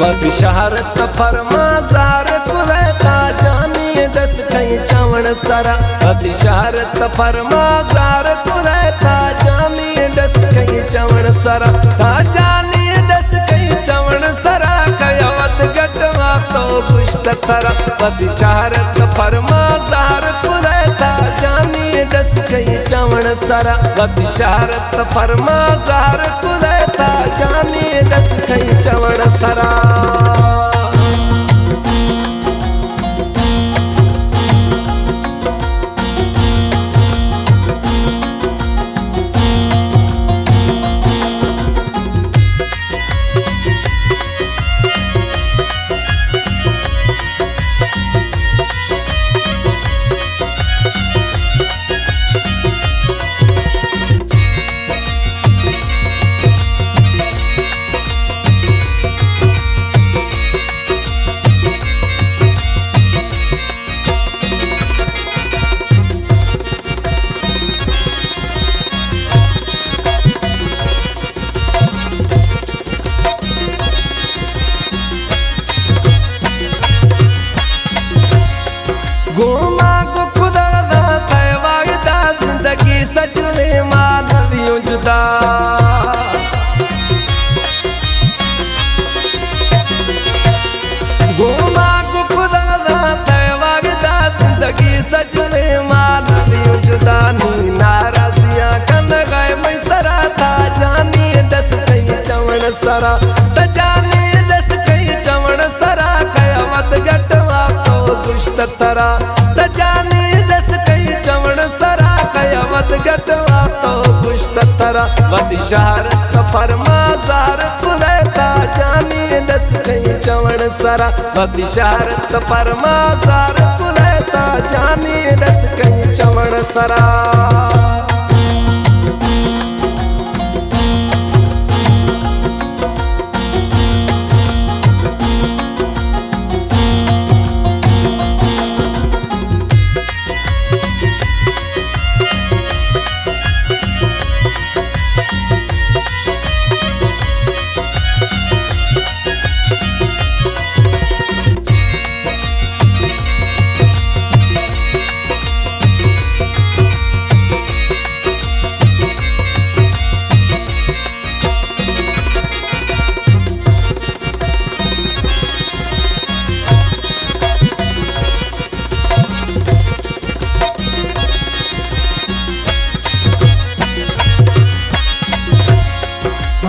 وتی شہر ءَ پرما زار کُت ئے تاجانی دست کئی چمن سرا۔ وتی شہر ءَ پرما زار کُت ئے تاجانی دست کئی چمن سرا۔ تاجانی دست کئی چمن سرا، کیا وت گٹ وقت و گشت ترا۔ وتی شہر ءَ پرما زار کُت ئے تاجانی دست کئی چمن سرا۔ وتی شہر ءَ پرما زار کُت ئے تاجانی دست کئی چمن سرا۔ گوما گو خدا داتئے وعدہ، زندگی سجنے ما نہ بیوں جدا۔ گوما گو خدا داتئے وعدہ، زندگی سجنے ما نہ بیوں جدا۔ نی ناراضیاں کنگ ئے مئی سرا، تاجانی دست کئی چمن سرا۔ تاجانی دست کئی چمن سرا، کیا وت گٹ وقت و گشت ترا۔ تاجانی دست کئی چمن سرا، کیا وت گٹ وقت و گشت ترا۔ وتی شہر ءَ پرما زار کُت ئے تاجانی دست کئی چمن سرا۔ وتی شہر ءَ پرما زار کُت ئے تاجانی دست کئی چمن سرا۔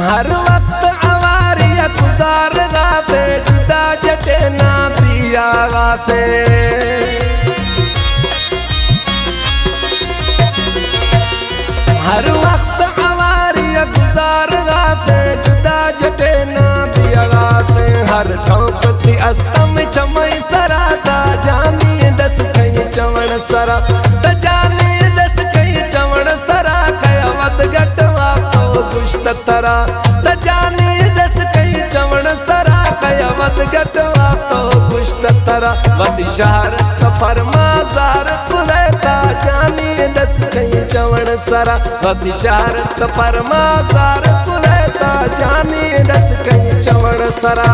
ہر وقت آواری ءَ گزارگ ءَ اتے، جدا جٹے نا دیگ ءَ اتے۔ ہر وقت آواری ءَ گزارگ ءَ اتے، جدا جٹے نا دیگ ءَ اتے۔ ہر ٹوک تئی استم چمئی سرا، تاجانی دست کئی چمن سرا۔ تاجانی دست کئی چمن سرا، کیا وت گٹ وقت و گشت ترا۔ تاجانی دست کئی چمن سرا، کیا وت گٹ وقت و گشت ترا۔ وتی شہر ءَ پرما زار کُت ئے تاجانی دست کئی چمن سرا۔ وتی شہر ءَ پرما زار کُت ئے تاجانی دست کئی چمن سرا۔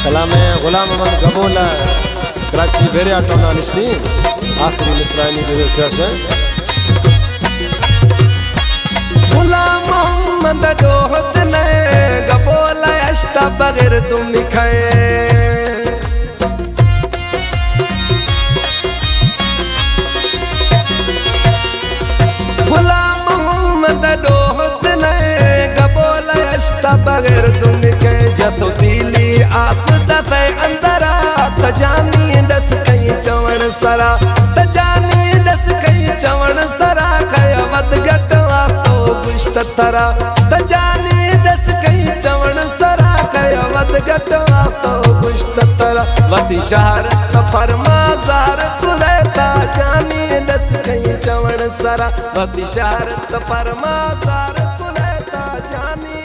کلام غلام محمد گبول، کراچی بیریا ٹاؤن ءَ نشتیں، آخری مصرعانی بزر چاشیں۔ غلام محمد دوست نے گبول اشتا بغیر تم کھائے۔ غلام محمد دوست نے گبول اشتا بغیر تم کے، جتو دیلی آس دتے اندرا، تجانی دس کئی چوڑ سرا، تجانی دس کئی چوڑ سرا، کیا وت گٹوا تو گشت ترا۔ تجانی دس کئی چوڑ سرا، کیا وت گٹوا تو گشت ترا۔ وتی شہر تو پرما زار کلے، تجانی دس کئی چوڑ سرا، وتی شہر تو پرما زار کلے، تجانی